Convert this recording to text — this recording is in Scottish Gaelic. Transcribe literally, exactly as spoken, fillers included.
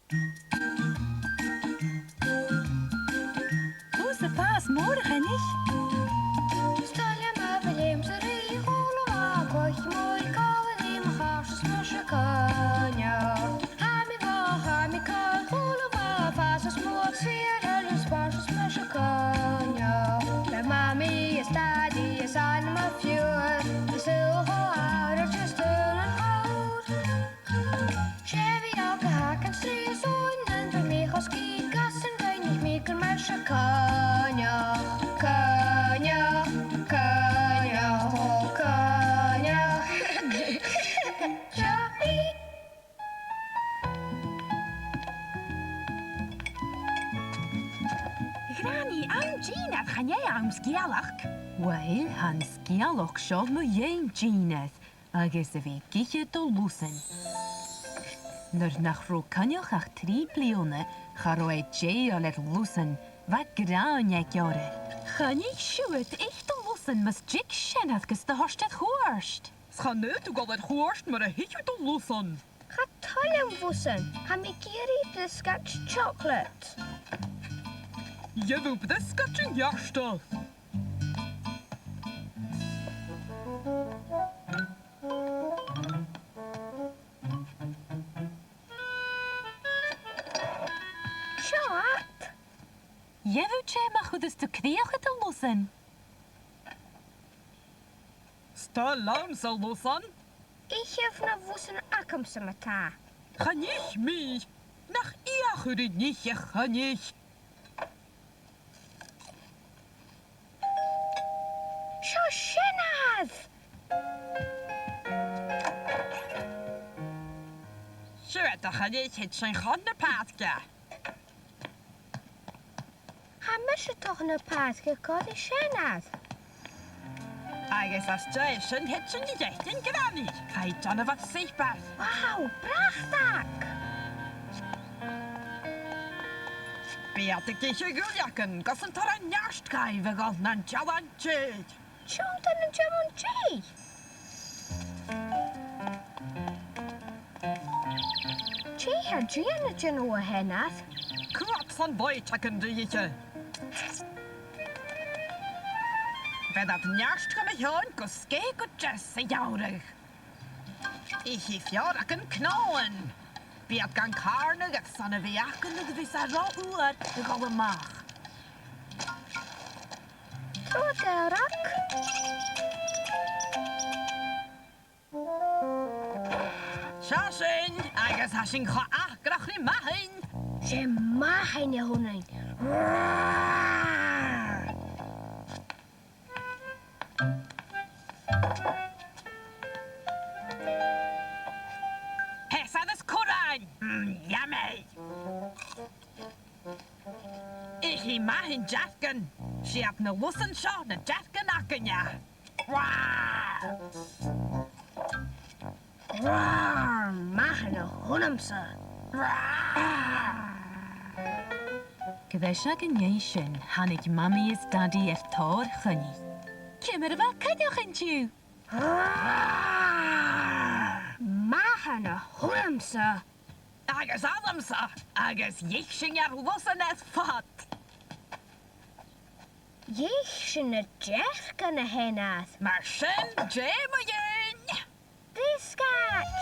Thusa, pàs mòr, a Choinnich. Is toil leam a bhith leamsa ri chùl a' bhàigh, coic mòr còmhla ri mo chàirdeas, mise Coinneach. Tha mi math, tha mi cool, chùl a' bhàigh, fàs is mòr, 's fìor thoil leam spòrs, mise Coinneach. Le Mamaidh is Dadaidh is ainm a' phiuthar, is uile cho àraid is dùil an còir. 'S e bhith òg a th' agam sreath is uain, an do mi cho sgìth gus an coinnich mi gur mise Coinneach, Coinneach, Coinneach, o Coinneach. Seo i. Granny, an dìnnear, chan e àm sgeulachd. Uill, tha an sgeulachd seo mu dheidhinn dìnnear agus a bhith ag ithe de lusan. Nuair nach robh Coinneach ach trì bliadhna, cha robh e dèidheil air lusan, bha gràin aige orra. Choinnich siud, ith do lusan mus tig seanair gus do thoirt air chuairt. 'S chan fhaod thu dhol air chuairt mura h-ith thu do lusan. Cha toil leam lusan, tha mi ag iarraidh briosgaid chocolate. Gheibh thu briosgaid a neartachadh. Seo iad. Gheibh thu tè ma chuireas tu crìoch air do lusan. 'S toil leamsa lusan. Ithibh na lusan agamsa ma-thà. Chan ith mi. Nach fhiach thu ri n-ithe, a Choinnich? Seo seanair! Siuthad, a Choinnich, thèid sinn chun na pàirce. Tha mise a' dol chun na pàirce còmhla ri seanair. Agus às dèidh sin, thèid sinn gu faicinn Granny. Tha i a' dèanamh ur suipear. Wow, brath, Dad! Bidh iad ag ithe dhuilleagan gus an toir an neart dhaibh a dhol nan dealan-dè. Siuthad, nan dealan-dè. Dè tha Diana a' dèanamh, a sheanair? Cuir san bhàta againn ri ithe. Bheir iad neart dha na h-eòin gu sgèith gu deas sa gheamhradh. Ithidh feòragan cnòthan. Bidh iad gan càrnadh airson a bhith aca nuair a bhios e ro fhuar a dhol a-mach. Trobhad, a fheòraig. Seo sinn, agus tha sinn cho acrach ri mathain. 'S e mathain a th' annainn. Peasair is curran! Mm, yummy! Ithidh mathain dearcan. 'S iad na lusan seo na dearcan againne. Rar! Rar! Mathain a th' annamsa. Rar! Greis aig an dèidh sin, thàinig Mamaidh is Dadaidh air tòrr choinnich. Ciamar a bha Coinneach an-diugh? Rar! Mathain a th' annamsa. Agus annamsa, agus dh'ith sinn ar lusan air fad. Dh'ith sinn na dearcan, a sheanair. Mar sin, dè mu dheidhinn? Briosgaid!